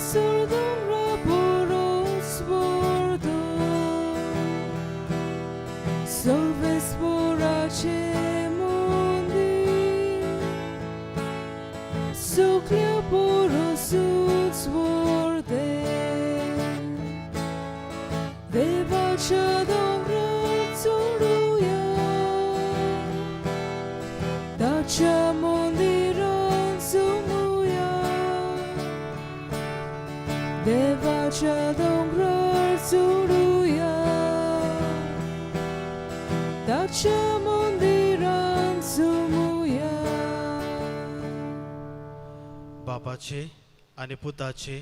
Surdongra poros vordo Solves vorace mundi Soclea poros vorde Devacha dongra चोडूया ताच्या मंदिरान सुमुया देवाच्या दोंगरार चडुया ताच्या मंदिरान सुमुया. बापाचे आनी पुताचे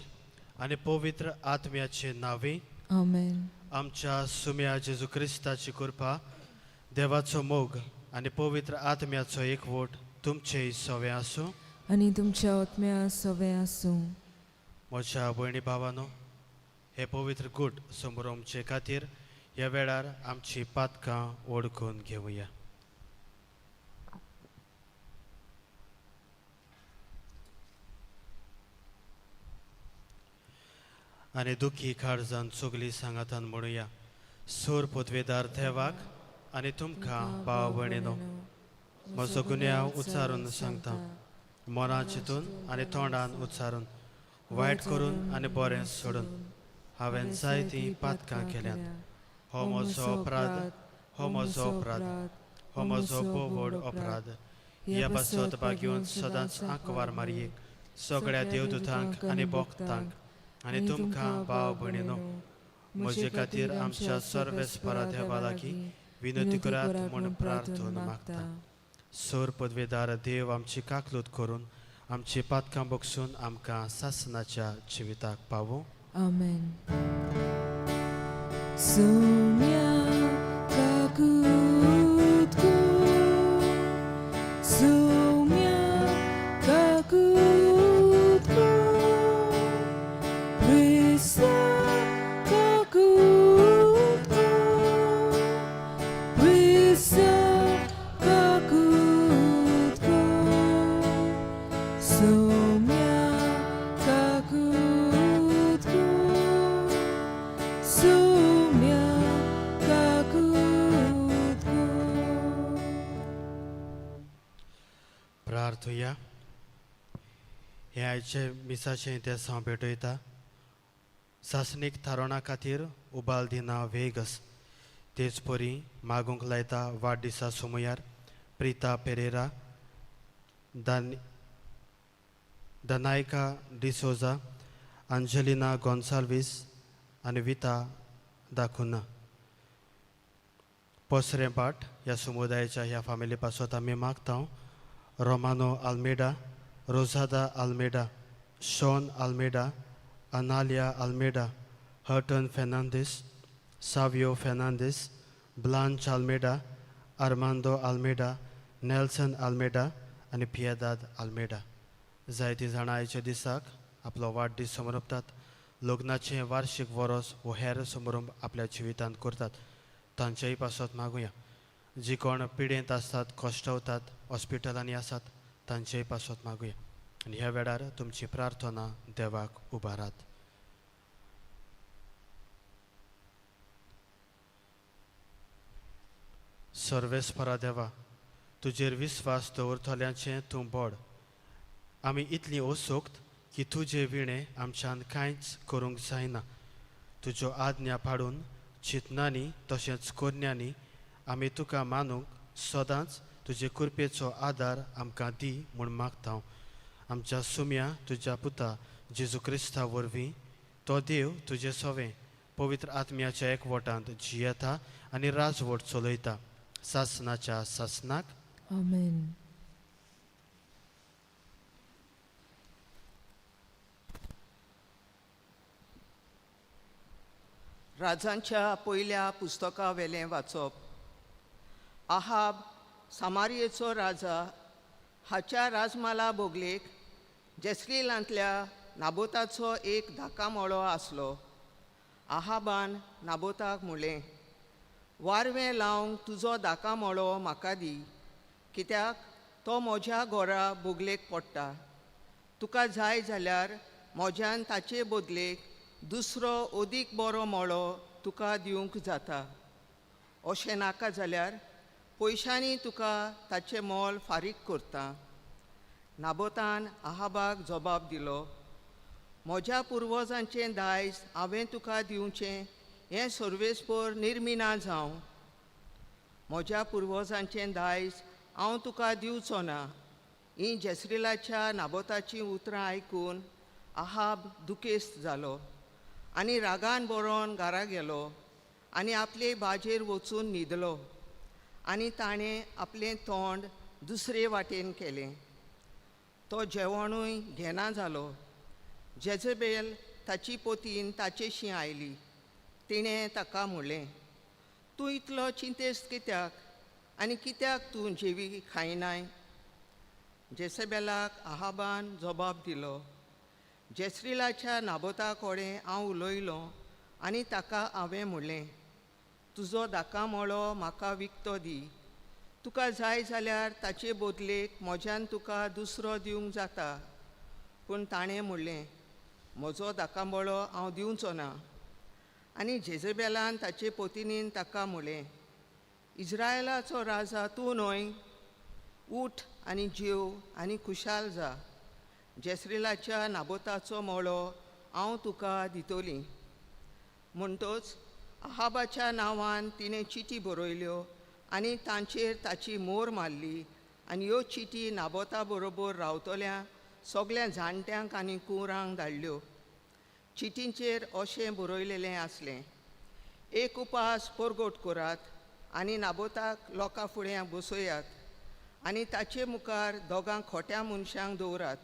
आनी पवित्र आत्म्याचे नांवे. आमेन. आमच्या सुम्या जेजू क्रिस्ताची कृपा, देवाचो मोग आनी पवित्र आत्म्याचो एकवट तुमचे सवे आसूं. आनी तुमच्या आत्म्या सवे आसूं. म्हज्या भयणी भावानो, हे पवित्र गूट समरोमचे खातीर ह्या वेळार आमची पातकां वळखून घेवया. आनी दुखी काळजान सगळीं सांगातान म्हणुया, सोर पदवेदार देवाक आनी तुमकां भाव भयणीनो, म्हजो गुन्यांव उच्चारून सांगता. मना चिंतून आनी तोंडान उच्चारून, वायट करून आनी बरें सोडून हांवें जायतीं पातकां केल्यांत. हो म्हजो अपराध, हो म्हजो अपराध, हो म्हजो भोव व्हड अपराध. ह्या पासत बागेवन सदांच आंकवार मारयेक, सगळ्या देवदूतांक आनी भक्तांक आनी तुमकां भाव भयणीनो, म्हजे खातीर आमच्या सर्वेस्परा देवा लागीं विनंती करात म्हूण प्रार्थना मागता. सोर पदवेदार देव आमची काकलूत करून आमची पातकां बगसून आमकां सासनाच्या जिविताक पावूं. आमेन. सुम्या काकूत कर, सुम्या काकूत कर, क्रिस्ता काकूत कर, क्रिस्ता काकूत कर, सुम्या काकूत कर, सुम्या काकूत कर. प्रार्थुया. हे आयचे मिसाचें इतिहास हांव भेटयता. सासणीक थारोवणा खातीर उबाल दिना वेगस, तेच परी मागूंक लायता वाडदिसा सुमयार प्रिता पेरेरा, दनायका डिसोजा, अंजलिना गोन्साल्वीस आनी विता दाकुना. पसरें पाट ह्या समुदायाच्या ह्या फामिली पासत आमी मागता. Romano Almeida, Rosada Almeida, Shaun Almeida, Analia Almeida, Horton Fernandes, Savio Fernandes, Blanche Almeida, Armando Almeida, Nelson Almeida आनी पियेदाद आल्मेडा. जायतीं जाणां आयच्या दिसाक आपलो वाडदीस समरपतात, लग्नाचें वार्शीक वरोस वो हेर समारंभ आपल्या जिवितांत करतात, तांचेय पासत मागुया. जी कोण पिडेंत आसतात, कश्टवतात, हॉस्पिटलांनी आसात, तांचेय पासत मागुया. आनी ह्या वेळार तुमची प्रार्थना देवाक उबारात. सर्वेस्परा देवा, तुजेर विस्वास दवरतल्यांचें तूं बोड. आमी इतली ओसोक्त की तुजे विणें आमच्यान कांयच करूंक जायना. तुज्यो आज्ञा पाडून चिंतनांनी तशेंच कोरण्यांनी आमी तुका मानूंक सदांच तुजे कृपेचो आदार आमकां दी म्हूण मागता. आमच्या सुम्या तुज्या पुता जेजू क्रिस्ता वरवीं. तो देव तुजे सवें पवित्र आत्म्याच्या एकवटांत जियेता आनी राजवट चलयता सासनाच्या सासनाक. आमेन. राजांच्या पयल्या पुस्तका वेलें वाचप. आहाब सामारियेचो राजा हाच्या राजमाला बोगलेक जेस्रिलांतल्या नाबोताचो एक धाकामोळो आसलो. आहाबान नाबोताक म्हणलें, वारवें लावंक तुजो धाकामोळो म्हाका दी, कित्याक तो म्हज्या घोरा बोगलेक पडटा. तुका जाय जाल्यार म्हज्यान ताचे बदलेक दुसरो अदीक बरो मळो तुका दिवंक जाता. अशें नाका जाल्यार पयशांनी तुका ताचें मोल फारीक करता. नाबोतान आहाबाक जबाब दिलो, म्हज्या पुर्वजांचें दायज हांवें तुका दिवचें हें सर्वेस्पर निर्मिना जावं. म्हज्या पुर्वजांचें दायज हांव तुका दिवचो ना. हीं जेसरिलाच्या नाबोताचीं उतरां आयकून आहाब दुखेस्त जालो आनी रागान बरोवन घरा गेलो आनी आपले बाजेर वचून न्हिदलो आनी ताणें आपलें तोंड दुसरे वाटेन केलें. तो जेवणूय घेना जालो. जेजेबेल ताची पोतीन ताचेशी आयली. तिणें ताका म्हणलें, तूं इतलो चिंतेस्त कित्याक आनी कित्याक तूं जेवी खायनाय? जेसेबेलाक आहाबान जबाब दिलो, जेसरिलाच्या नाबोता कडेन हांव उलयलों आनी ताका हांवें म्हणलें, तुजो दाका मळो म्हाका विकतो दी. तुका जाय जाल्यार ताचे बदलेक म्हज्यान तुका दुसरो दिवंक जाता. पूण ताणें म्हणलें, म्हजो दाकांबळो हांव दिवचो ना. आनी जेजेबेलान ताचे पोतिनीन ताका म्हणलें, इज्रायलाचो राजा तूं न्हय? उठ आनी जेव आनी खुशाल जा. जेसरिलाच्या नाबोताचो मळो हांव तुका दितली. म्हणटच आहाबाच्या नांवान तिणें चिटी बरयल्यो आनी तांचेर ताची मोर मारली आनी ह्यो चिटी नाबोता बरोबर रावतल्या सगल्या जाणट्यांक आनी कुंवरांक धाडल्यो. चिटींचेर अशें बरयलेलें आसलें, एक उपास परगट करात आनी नाबोताक लोकां फुडें बसयात आनी ताचे मुखार दोगां खोट्या मनशांक दवरात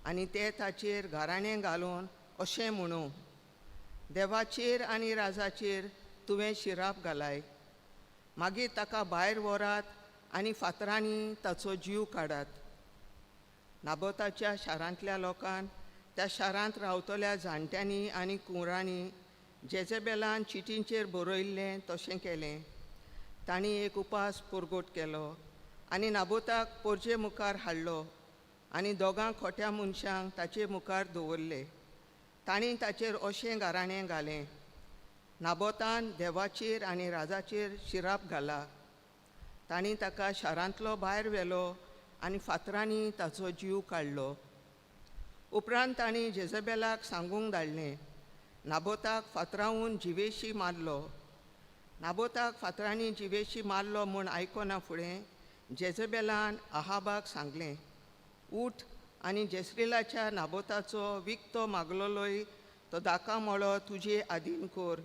आनी ते ताचेर घराणें घालून अशें म्हणू, देवाचेर आनी राजाचेर तुवें शिराप घालाय. मागीर ताका भायर व्हरात आनी फातरांनी ताचो जीव काडात. नाबोताच्या शारांतल्या लोकान त्या शारांत रावतल्या जाणट्यांनी आनी कुंवरांनी जेजेबेलान चिटींचेर बरयल्लें तशें केलें. तांणी एक उपास परगट केलो आनी नाबोताक पोरजे मुखार हाडलो आनी दोगां खोट्या मनशांक ताचे मुखार दवरले. तांणी ताचेर अशें गाराणें घालें, नाबोतान देवाचेर आनी राजाचेर शिराप घाला. तांणी ताका शारांतलो भायर व्हेलो आनी फातरांनी ताचो जीव काडलो. उपरांत तांणी जेजेबेलाक सांगूंक धाडलें, नाबोताक फातरावून जिवेशी मारलो. नाबोताक फातरांनी जिवेशी मारलो म्हूण आयकना फुडें जेजेबेलान आहाबाक सांगलें, उठ आनी जेसरिलाच्या नाबोताचो विकतो मागलोलोय तो दाका मळो तुजे आदीन कर,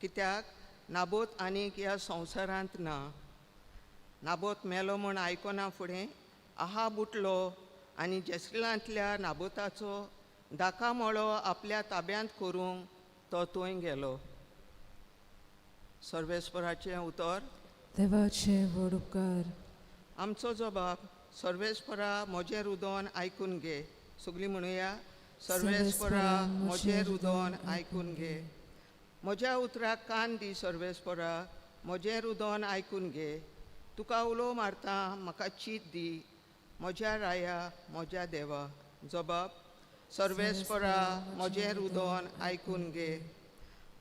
कित्याक नाबोत आनीक ह्या संवसारांत ना. नाबोत मेलो म्हूण आयकना फुडें आहाब उठलो आनी जेसरिलांतल्या नाबोताचो दाका मळो आपल्या ताब्यांत करूंक तो थंय गेलो. सर्वेस्पराचें उतर. देवाचे व्हड उपकार. आमचो जबाब, सर्वेस्परा म्हजें रुदन आयकून घे. सगळीं म्हणुया, सर्वेस्परा म्हजें रुदन आयकून घे. म्हज्या उतराक कान दी सर्वेस्परा, म्हजें रुदन आयकून घे. तुका उलो मारता, म्हाका चीत दी, म्हज्या राया, म्हज्या देवा. जबाब, सर्वेस्परा म्हजें रुदन आयकून घे.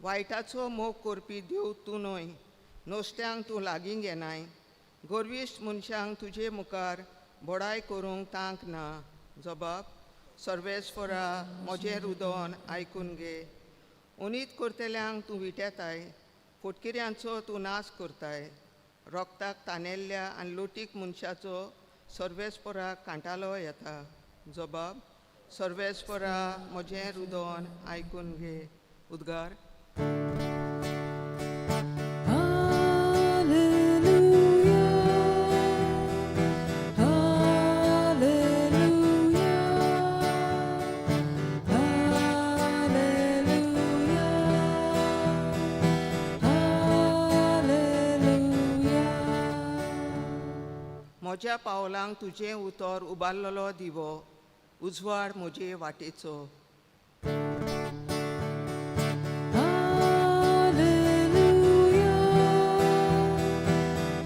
वायटाचो मोग करपी देव तूं न्हय, नोस्त्यांक तूं लागीं घेनाय. गर्विश्ट मनशांक तुजे मुखार बडाय करूंक तांक ना. जबाब, सर्वेस्परा म्हजें रुदन आयकून घे. उनीत करतल्यांक तूं विटेताय, फटकिऱ्यांचो तूं नाश करताय. रोगताक तानेल्ल्या आनी लोटीक मनशाचो सर्वेस्पराक कांटालो येता. जबाब, सर्वेस्परा म्हजें रुदन आयकून घे. उद्गार. Hallelujah, hallelujah, hallelujah, hallelujah. म्हज्या पावलांक तुजें उतर उबारलेलो दिवो, उजवाड म्हजे वाटेचो. Hallelujah,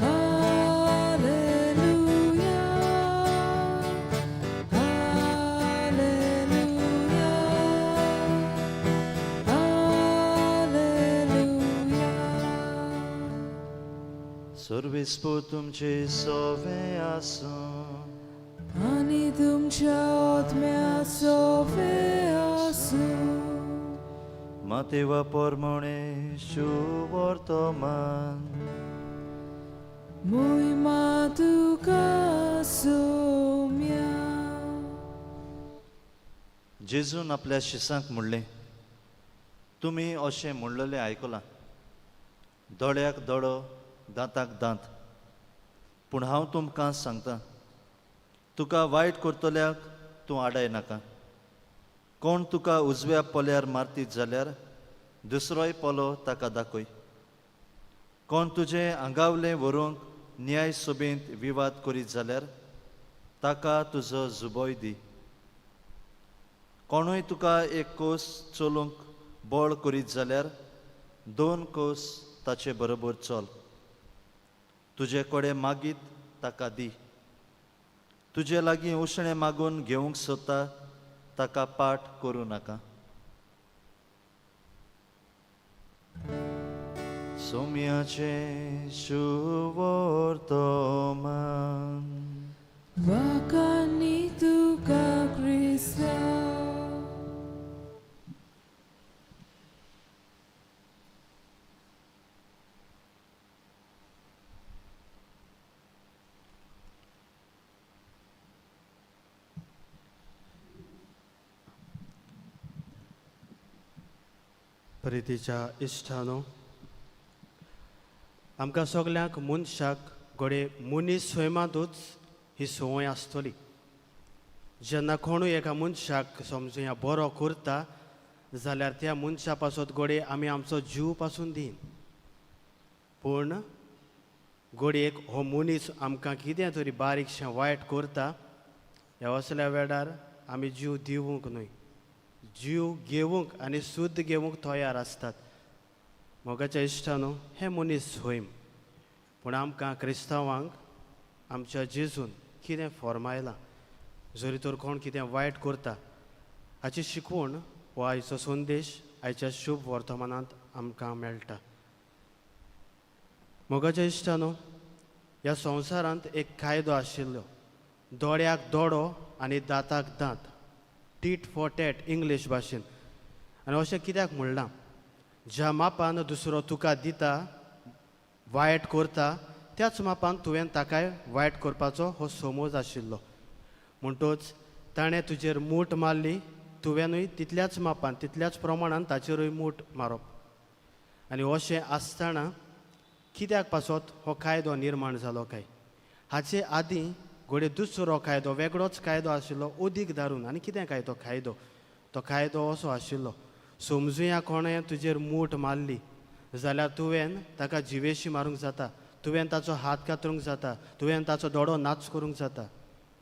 hallelujah, hallelujah, सर्वेस्पोर तुमचे सोवे आसूं. आनी तुमच्या आत्म्या सोवे आसूं. मातेवा पोरमोणे शुवर्तमान. मोहिमा तुका सोम्या. जेजून आपल्या शिसांक म्हणलें, तुमी अशें म्हणलेलें आयकलां, दोळ्याक दोळो दांताक दांत. पूण हांव तुमकां सांगता, तुका वायट करतल्याक तूं आडाय नाका. कोण तुका उजव्या पोल्यार मारतीत जाल्यार दुसरोय पोलो ताका दाखय. कोण तुजें आंगावलें व्हरूंक न्याय सभेंत विवाद करीत जाल्यार ताका तुजो जुबोय दी. कोणूय तुका एक कोस चलूंक बळ करीत जाल्यार 2 कोस ताचे बरोबर चल. तुजे कडेन मागीत ताका दी. तुजे लागीं उशणें मागून घेवंक सोदता ताका पाठ करूं नाका. सोम्याचें शुवर्तमान. वाकानी तुका क्रिस्ता. प्रितीच्या इश्टानो, आमकां सगल्यांक मनशाक घडये मनीस स्वयंमातूच ही संवय आसतली. जेन्ना कोणूय एका मनशाक समजुया बरो करता जाल्यार त्या मनशा पासत घडये आमी आमचो जीव पासून दीन. पूण घडयेक हो मनीस आमकां कितें तरी बारीकशें वायट करता, ह्या असल्या वेळार आमी जीव दिवंक न्हय, जीव घेवंक आनी सुद्द घेवंक तयार आसतात. मोगाच्या इश्टानो, हें मनीस स्वयं. पूण आमकां क्रिस्तांवांक आमच्या जेजून कितें फॉर्मायलां, जरी तर कोण कितें वायट करता हाची शिकवण हो आयचो संदेश आयच्या शुभ वर्तमानांत आमकां मेळटा. मोगाच्या इश्टानो, ह्या संवसारांत एक कायदो आशिल्लो, दोळ्याक दोळो आनी दांताक दांत, टीट फॉर टॅट इंग्लीश भाशेन. आनी अशें कित्याक म्हणलां, ज्या मापान दुसरो तुका दिता वायट करता त्याच मापान तुवें ताकाय वायट करपाचो हो समज आशिल्लो. म्हणटोच ताणें तुजेर मूठ मारली, तुवेंनूय तितल्याच मापान तितल्याच प्रमाणान ताचेरूय मूठ मारप. आनी अशें आसतना कित्याक पासत हो कायदो निर्माण जालो काय? हाचे आदीं घडये दुसरो कायदो, वेगळोच कायदो आशिल्लो अदीक दारून. आनी कितें काय तो कायदो? तो कायदो असो आशिल्लो, समजुया कोणें तुजेर मूठ मारली जाल्यार तुवें ताका जिवेशी मारूंक जाता, तुवें ताचो हात कातरूंक जाता, तुवें ताचो दोडो नाच करूंक जाता.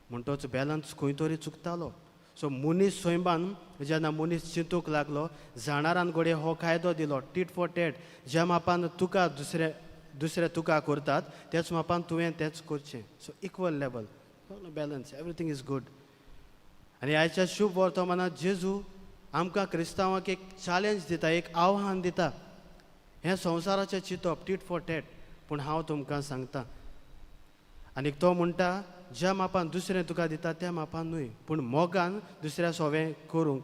म्हणटोच बॅलन्स खंय तरी चुकतालो. सो मनीस स्वयंबान जेन्ना मनीस चिंतूंक लागलो, जाणारान घडये हो कायदो दिलो, टीट फॉर टॅट, ज्या मापान तुका दुसरे तुका करतात त्याच मापान तुवें तेंच करचें. So equal level, balance, everything is good. आनी आयच्या शुभ वर्तमानांत जेजू आमकां क्रिस्तांवांक एक चॅलेंज दिता, एक आव्हान दिता. हें संवसाराचें चिंतप टीट फॉर टॅट, पूण हांव तुमकां सांगता. आनी तो म्हणटा, ज्या मापान दुसरें तुका दिता त्या मापान न्हय, पूण मोगान दुसऱ्या सोवें करूंक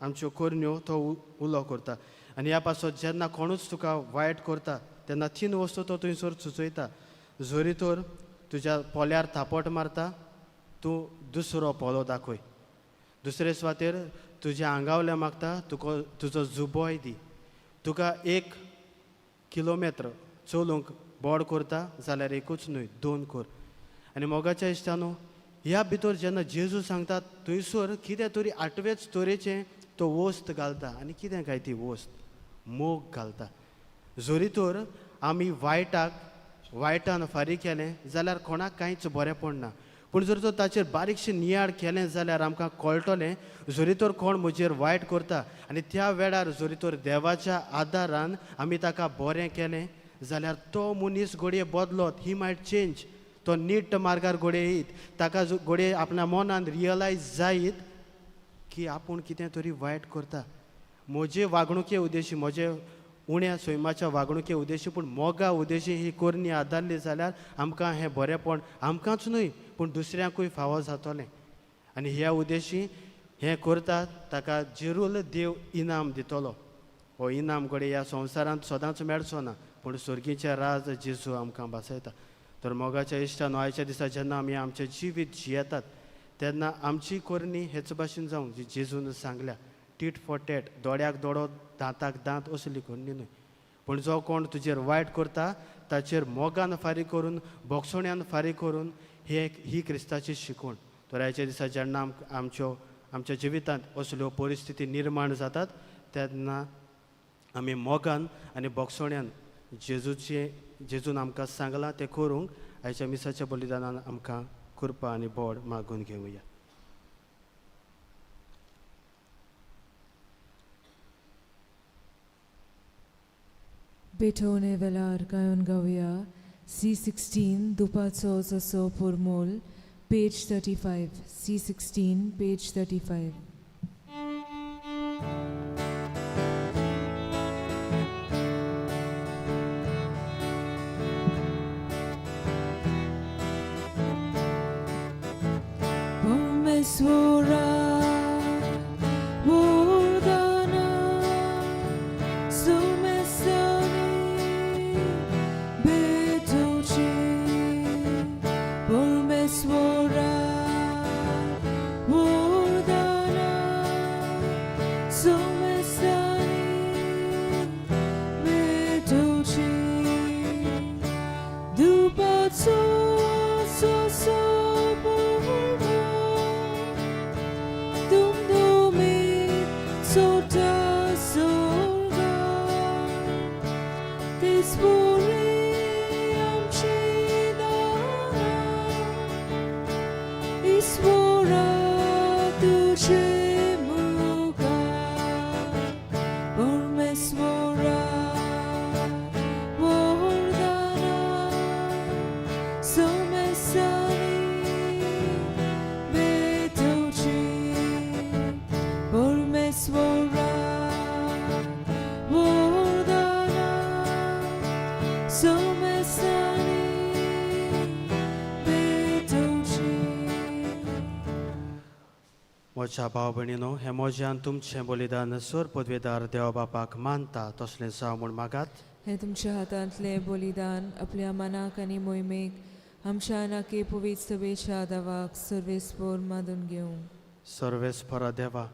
आमच्यो करण्यो तो उलो करता. आनी ह्या पासत जेन्ना कोणूच तुका वायट करता तेन्ना 3 वस्तू तो थंयसर सुचयता. जरी तर तुज्या पोल्यार थापट मारता, तूं दुसरो पोलो दाखय. दुसरे सुवातेर तुज्या आंगावलें मागता, तुका तुजो जुबोय दी. तुका 1 किलोमेत्र चलूंक बोड करता जाल्यार एकूच न्हय 2 कर. आनी मोगाच्या इश्टानो, ह्या भितर जेन्ना जेजू सांगता थंयसर कितें तरी आठवेच तरेचें तो वस्त घालता. आनी कितें काय ती वस्त? मोग घालता. जरी तर आमी वायटाक वायटान फारीक केलें जाल्यार कोणाक कांयच बरें पडना, पूण जर तर ताचेर बारीकशें नियाळ केलें जाल्यार आमकां कळटलें जरी तर कोण म्हजेर वायट करता आनी त्या वेळार जरी तर देवाच्या आदारान आमी ताका बरें केलें जाल्यार तो मनीस घडये बदलोत, ही मायट चेंज, तो नीट मार्गार घडये येयत, ताका घडये आपल्या मनान रियलायज जायत की आपूण कितें तरी वायट करता, म्हजे वागणुके उद्देशी म्हजे उण्या सैमाच्या वागणुके उद्देशी पूण मोगा उद्देशी ही करणी आदारली जाल्यार आमकां हें बरेंपण आमकांच न्हय पूण दुसऱ्यांकूय फावो जातलें. आनी ह्या उद्देशी हें करतात ताका जिरूल देव इनाम दितलो. हो इनाम घडये ह्या संवसारांत सदांच मेळचो ना पूण सर्गीचें राज जेजू आमकां भासयता. तर मोगाच्या इश्टान आयच्या दिसा जेन्ना आमी आमचें जिवीत जियेतात तेन्ना आमची करणी हेच भाशेन जावं जी जेजून सांगल्या, टीट फॉर टॅट, दोळ्याक दोळो दांताक दांत असली करणी न्हय, पूण जो कोण तुजेर वायट करता ताचेर मोगान फारीक करून बोगसोण्यान फारीक करून ही क्रिस्ताची शिकवण. तर आयच्या दिसा जेन्ना आमच्यो आमच्या जिवितांत असल्यो परिस्थिती निर्माण जातात तेन्ना आमी मोगान आनी बोगसोण्यान जेजून आमकां सांगलां तें करूंक आयच्या मिसाच्या बलिदानान आमकां कृपा आनी बोड मागून घेवया. बेठोवणे वेलार गायोन गावया C16 दुपाचो जसो पुरमोल पेज 35 C16 page 35. परमेश्वरा वरदाना सुमेसानी भेटोची. परमेश्वरा वरदाना सुमेसानी भेटोची. दुपाचो जसो पुरमोल दुमदुमीत सोडटा स्वर्गा तेचपरी आमची दानां ईश्वरा तुजे मुखार. परमेश्वरा वरदाना सुमेसानी भेटोची. परमेश्वरा वरदाना सुमेसानी भेटोची. म्हज्या भाव भयणीनो, हें म्हज्यान तुमचें बलिदान सर पदवेदार देवा बापाक मानता तसलें जावं म्हूण मागात. हें तुमच्या हातांतलें बलिदान आपल्या मनाक आनी मोहिमेक आमच्या नाके पवित्र सभेच्या दावाक सर्वेस्पोर मादून घेवं. सर्वेस्परा देवा,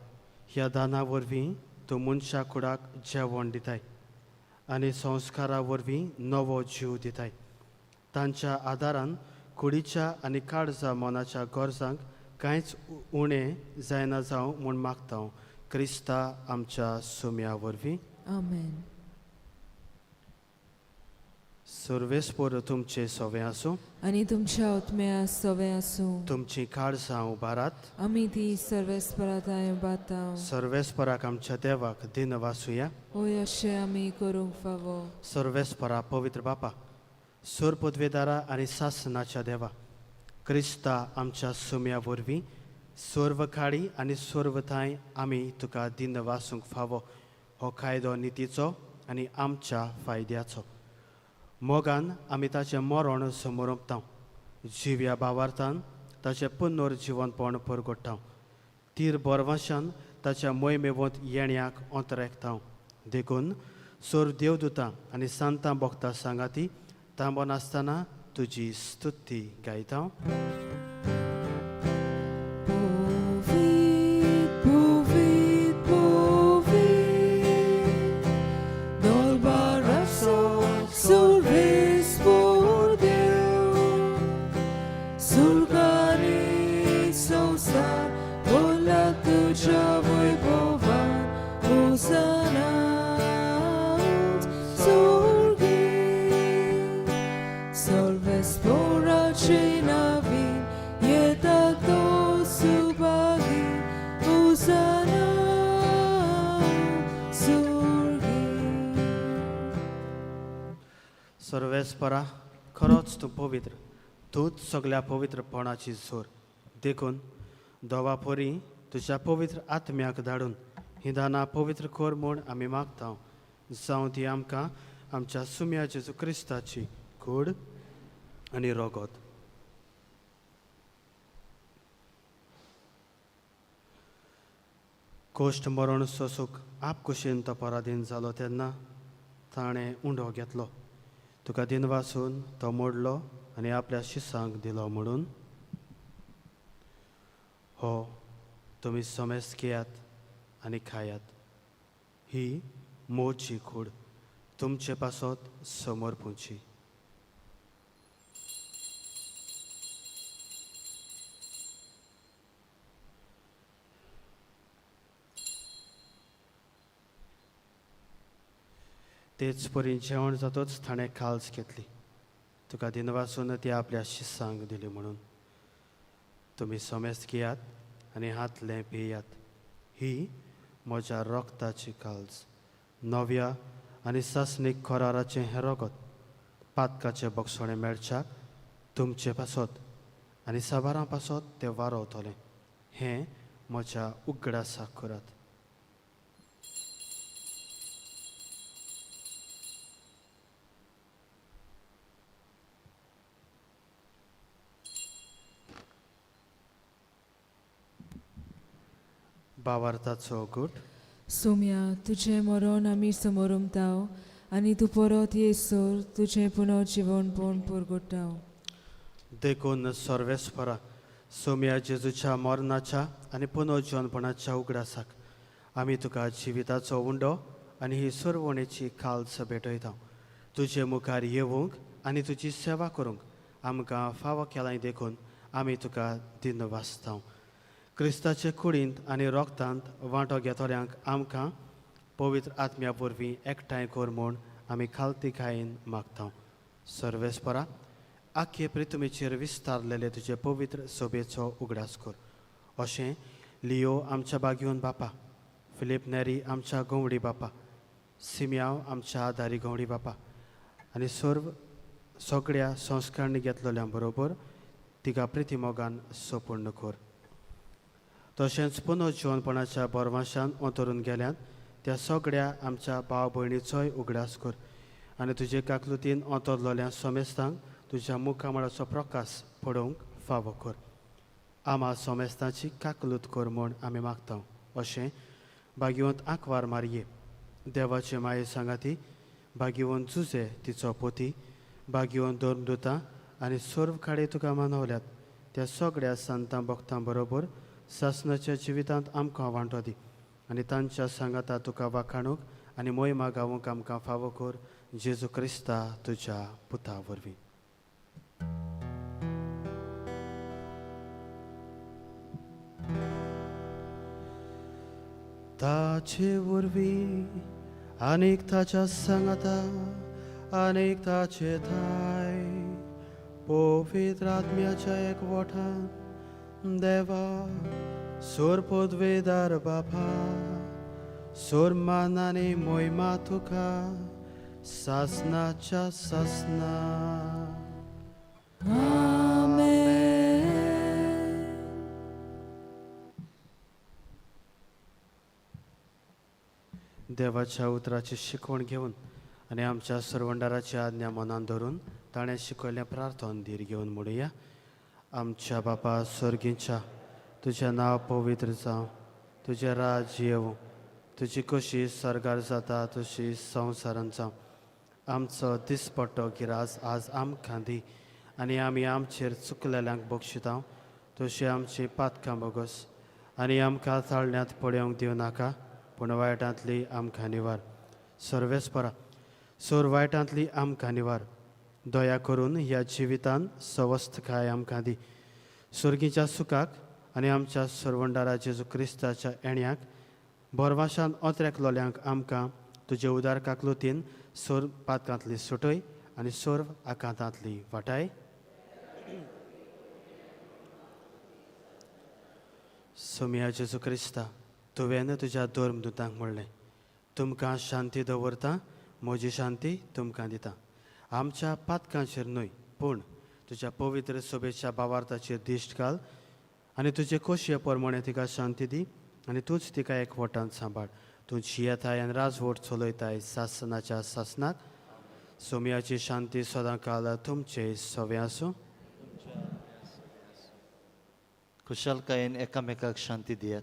ह्या दाना वरवीं तूं मनशा कुडाक जेवण दिताय आनी संस्कारा वरवीं नवो जीव दिताय. तांच्या आदारान कुडीच्या आनी काळजा मनाच्या गरजांक कांयच उणें जायना जावं म्हूण मागता हांव क्रिस्ता आमच्या सुम्या वरवीं. आमेन. सर्वेस्पोर तुमचे सवे आसूं आनी तुमच्या आत्म्या सवे आसूं. तुमची काळजां उबारात. आमी ती सर्वेस्पराताय बाताव. सर्वेस्पराक आमच्या देवाक दिन वासुया. होय अशें आमी करूंक फावो. सर्वेस्परा पवित्र बापा, सोर पदवेदारा आनी सासनाच्या देवा, क्रिस्ता आमच्या सुम्या वरवीं सर्व काळी आनी सर्व थांय आमी तुका दिन वासूंक फावो हो कायदो नितीचो आनी आमच्या फायद्याचो. मोगान आमी ताचें मरण समोरपता, जिव्या भावार्थान ताचें पुनर्जिवनपण परगट्टा, तीर बरवाशान ताच्या मोहिमेवंत येण्याक अंतरेकता. देखून सोर देवदुतां आनी सांतां भक्तां सांगाती थांबो नासतना तुजी स्तुती गायता. Povit, povit, povit, Dolbaraso survis por Deu, Sulgari संसार बोला तुझ्या वैभवान, होसाना स्वर्गी. सर्वेस्पोराचे नवीन येता तो सुभागी, होसाना स्वर्गी. सर्वेस्परा खरोच तूं पवित्र, तूंच सगल्या पवित्रपणाची जोर. देखून दोवा परी तुज्या पवित्र आत्म्याक धाडून ही दानां पवित्र कर म्हूण आमी मागता. जावं ती आमकां आमच्या सुम्या जेजू क्रिस्ताची कूड आनी रोगोत. कोश्ट मरण सोसूक आपकुशीन तो पराधीन जालो तेन्ना ताणें उंडो घेतलो, तुका दिनवासून तो मोडलो आनी आपल्या शिसांक दिलो म्हणून, हो तुमी समेस्त घेयात आनी खायात, ही मोची कूड तुमचे पासत समर्पूची. तेच परी जेवण जातच ताणें खाल्स घेतली, तुका दिनवासून ती आपल्या शिसांक दिली म्हणून, तुमी समेस्त घेयात आनी हातलें पियात, ही म्हज्या रोगताची काल्स, नव्या आनी सासणीक कराराचें हें रोगत पातकाचें बक्षणें मेळच्याक तुमचे पासत आनी साबारां पासत तें वारोवतलें, हें म्हज्या उगडासाक करात. बावार्थाचो गूट. सोम्या तुजें मरण आमी समोर उमताव आनी तूं परत येसर तुजें पुनर्जिवनपण पुरगुटाव. देखून सर्वेस्परा सोम्या जेजूच्या मरणाच्या आनी पुनर्जिवनपणाच्या उगडासाक आमी तुका जिविताचो उंडो आनी ही सुरवणेची खाल्स भेटयता. तुजे मुखार येवंक आनी तुजी सेवा करूंक आमकां फावो केलाय देखून आमी तुका दिनवासता. क्रिस्ताचे कुडींत आनी रोगतांत वांटो घेतल्यांक आमकां पवित्र आत्म्या वरवीं एकठांय कर म्हूण आमी खालतीकायेन मागता. सर्वेस्परा आख्खे प्रितुमेचेर विस्तारलेले तुजे पवित्र सोबेचो उगडास कर. अशें लियो आमच्या बागयोन बापा, फिलीप नेरी आमच्या गंवडी बापा, सिमयाव आमच्या आदारी गंवडी बापा आनी सर्व सगळ्या संस्कारणी घेतलेल्या बरोबर तिका प्रितीमोगान सोपूर्ण कर. तशेंच पुनर्जिवनपणाच्या बरवाशान अंतरून गेल्यात त्या सगळ्या आमच्या भाव भयणीचोय उगडास कर आनी तुजे काकलुतीन अंतरलेल्या समेस्तांक तुज्या मुखामळाचो प्रकाश पडोवंक फावो कर. आमा सोमेस्तांची काकलूत कर म्हूण आमी मागता. अशें भाग्यवंत आंकवार मारये देवाचे माये सांगाती, भाग्यवंत जुजे तिचो पोती, भाग्यवंत धर्मदुतां आनी सर्व खाडे तुका मानवल्यात त्या सगळ्या संतां भक्तां बरोबर सासणाच्या जिवितांत आमकां वांटो दी आनी तांच्या सांगाता तुका वाखाणूंक आनी मोहिमा गावूंक आमकां फावो कर. जेजू क्रिस्ता तुज्या पुता वरवीं. ताचे वरवीं आनीक ताच्या सांगाता आनीक ताचे थाय पवित्र आत्म्याच्या एकवठान देवा सोर पदवेदार बापा सोर मानाने मोहिमा तुका सासनाच्या सासना. आमेन. देवाच्या उतराची शिकवण घेवन आनी आमच्या सरवंडाराची आज्ञा मनान धरून ताणें शिकयल्लें प्रार्थन धीर घेवन म्हणुया. आमच्या बापा सर्गीच्या, तुजें नांव पवित्र जावं, तुजें राज्य येवं, तुजी कशी सर्गार जाता तशी संवसारान जावं. आमचो दिसपट्टो गिरास आज आमकां दी आनी आमी आमचेर चुकलेल्यांक बक्षिता तशी आमची पातकां बोगस आनी आमकां ताळण्यांत पळोवंक दिवं नाका, पूण वायटांतली आमकां निवार. सर्वेस्परा सोर वायटांतली आमकां निवार. दया करून ह्या जिवितान सवस्तकाय आमकां दी. सुर्गीच्या सुखाक आनी आमच्या सरवंडारा जेजू क्रिस्ताच्या येण्याक भरवाशान ओत्रेकलोल्यांक आमकां तुजे उदार काकलुतीन सोर पातकांतली सुटय आनी सर्व आकांतांतली वाटाय. सोमया जेजू क्रिस्ता, तुवें तुज्या धर्मदुतांक म्हणलें, तुमकां शांती दवरता, म्हजी शांती तुमकां दिता. आमच्या पातकांचेर न्हय पूण तुज्या पवित्र सोबेच्या बावार्थाचेर दिश्ट घाल आनी तुजे खोशये प्रमाणे तिका शांती दी आनी तूंच तिका एकवटान सांबाळ. तूं जियेताय आनी राजवट चलयताय सासनाच्या सासनाक. सोमयाची शांती सदांकाल तुमचे सवे आसूं. खुशालकायेन एकामेकाक शांती दियात.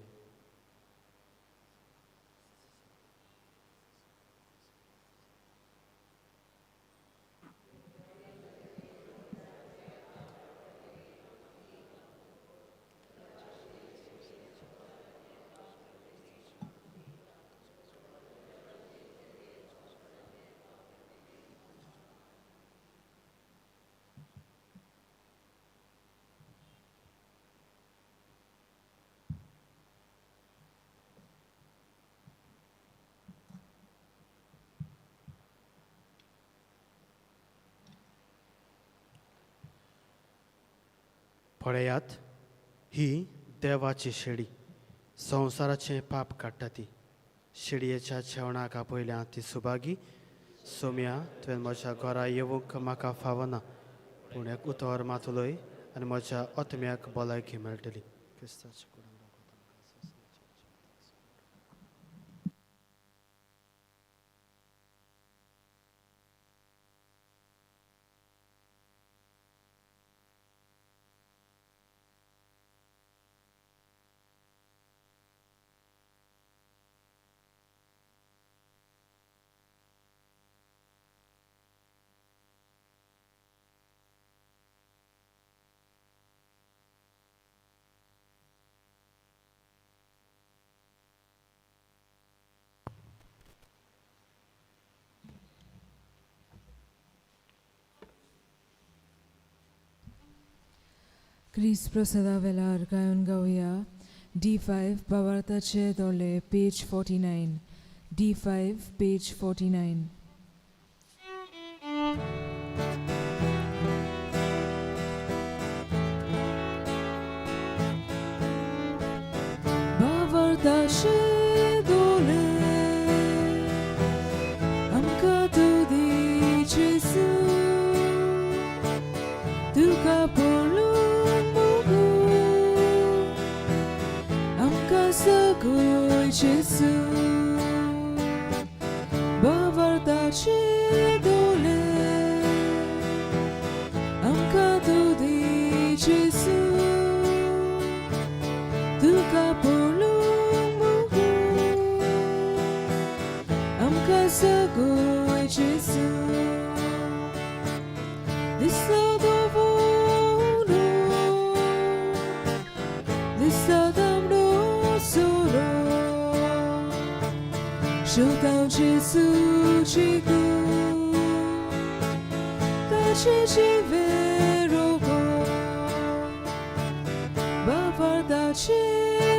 पळयात, ही देवाची शेळी संवसाराचें पाप काडटा. ती शेळयेच्या जेवणाक आपयल्या ती सुभागी. सोम्या, तुवें म्हज्या घरा येवंक म्हाका फावना, पूण एक उतर मात उलय आनी म्हज्या आत्म्याक भलायकी मेळटली. क्रिस्ताच्या कुडान. क्रिस्त प्रसादा वेलार गायन गावया D5 भावार्थाचे दोले पेज 49. D5 page 49. भावार्थाचे दोले आमकां तूं दी जेजू, तुका पळोवन मोगू आमकां सगळो जेजू. भावार्थाचे दोले आमकां तूं दी जेजू, तुका पळोवन मोगू आमकां सगळो जेजू. दिसता दवरून दिसता तांबडो सोरो受到耶稣基督大奇迹vero भावार्थाचे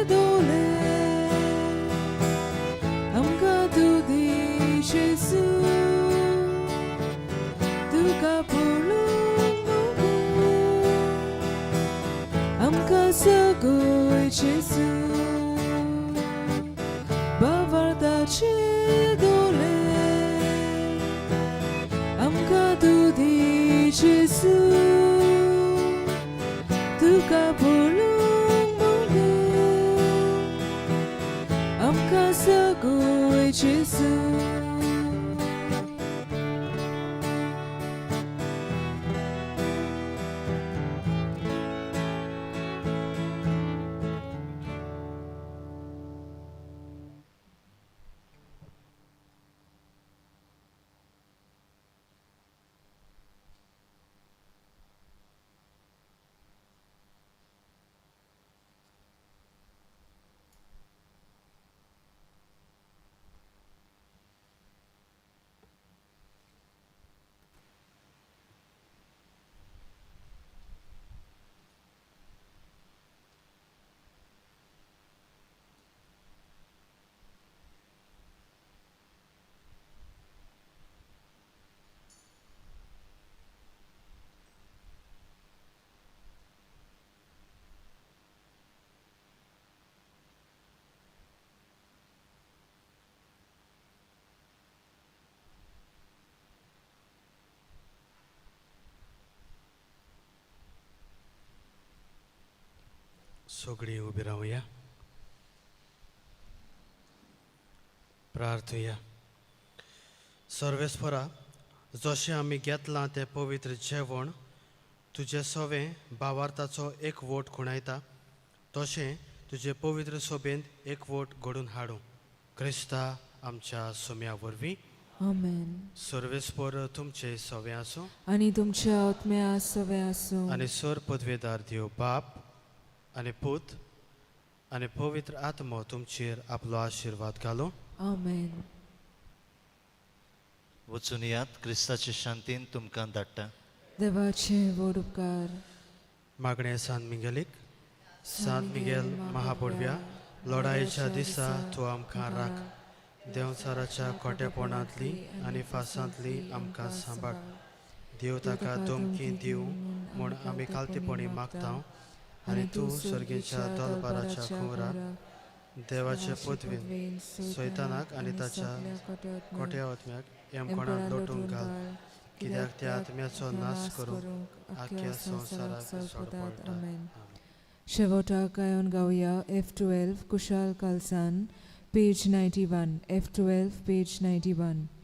दोले आमकां तूं दी जेजू, तुका पळोवन मोगू आमकां सगळो जेजू. भावार्थाचे दोले आमकां तूं दी जेजू, तुका पळोवन मोगू आमकां सगळो जेजू. सगळीं उबी रावया. प्रार्थुया. सर्वेस्परा, जशें आमी घेतलां तें पवित्र जेवण तुजें सवें भावार्थाचो एक वोट खुणायता, तशें तुजे पवित्र सोबेंत एक वोट घडून हाडूं, क्रिस्ता आमच्या सोम्या वरवीं. आमेन. सर्वेस्पर तुमचे सवें आसूं. आनी तुमच्या आत्म्या सवें आसूं. आनी सर पदवेदार देव बाप आनी पूत आनी पवित्र आत्मो तुमचेर आपलो आशिर्वाद घालूं. आमेन. वचून यात, क्रिस्ताचे शांतीन तुमकां धाडटा. देवाचे व्हड उपकार. मागणें सांत मिगेलीक. सांत मिगेल महापुडव्या, लढायेच्या दिसा तूं आमकां राख. देंवचाराच्या खोटेपणांतली आनी फासांतली आमकां सांबाळ. देव ताका धमकी दिवं म्हूण आमी खालतीपणी मागता, आनी तूं सर्गेच्या दलबाराच्या खुंवराक देवाचे पदवीन सैतानाक आनी ताच्या खोट्या आत्म्याक यमकोणांत लोटूंक घाल, कित्याक त्या आत्म्याचो नाश करूंक आख्ख्या संवसाराक सोडपडटा. आमेन. शेवटाक गायन गावया F 12 Kushal कालसान, page 91, F 12, page 91.